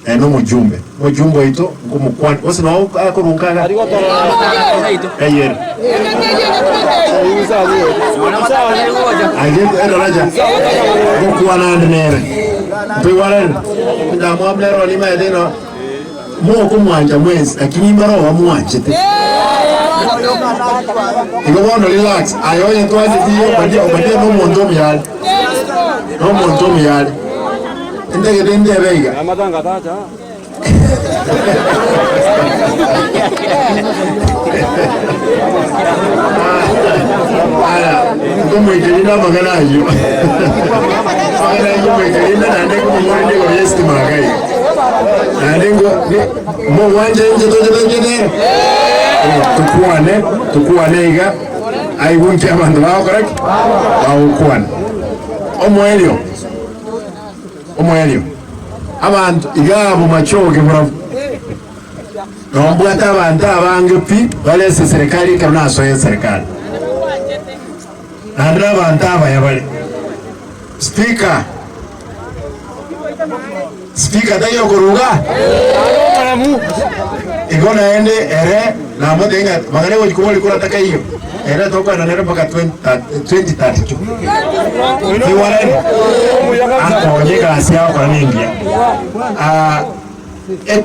Naye nomojumbe, omojumbe oito nkomokwana, gose noo akorunka iga? Eyere. Aye edaraja ngokwana ande nere. Ntoigwanane? Ndamwamu nere nimaete ng'a mokomwancha mwensi, lakini mbare obamwanchete. Igo bono relax, aye onye twancheti Obadia, Obadia nomonto omuya are, nomonto omuya are. Ntagete ntebe iga. Aya, nkomoikeria namang'ana ayio. Amang'ana ayio nkomoikeria naende nkomoboria igoro y'esitima iga iga. Naende ngo ni- mogwancha inche toche toche nere? Eh, tokwane, tokwane iga, aigwe nki abanto bagokora ki? Bagokwana. Omoerio. Omoerio, abanto iga abwo machoge barabwo, nombwate abanto abange pi bare ase eserekari ekero nasoa eserekari, naende nabanto abaya bare. Speaker, Speaker taiyo okoruga? Igo naende ere namotebia ng'a mang'ana gochia koboria kora takaiyo, ere tokoenda nere mpaka 2032. Toigwanani? Akonye egasi agokora nengiya. Ah, ek.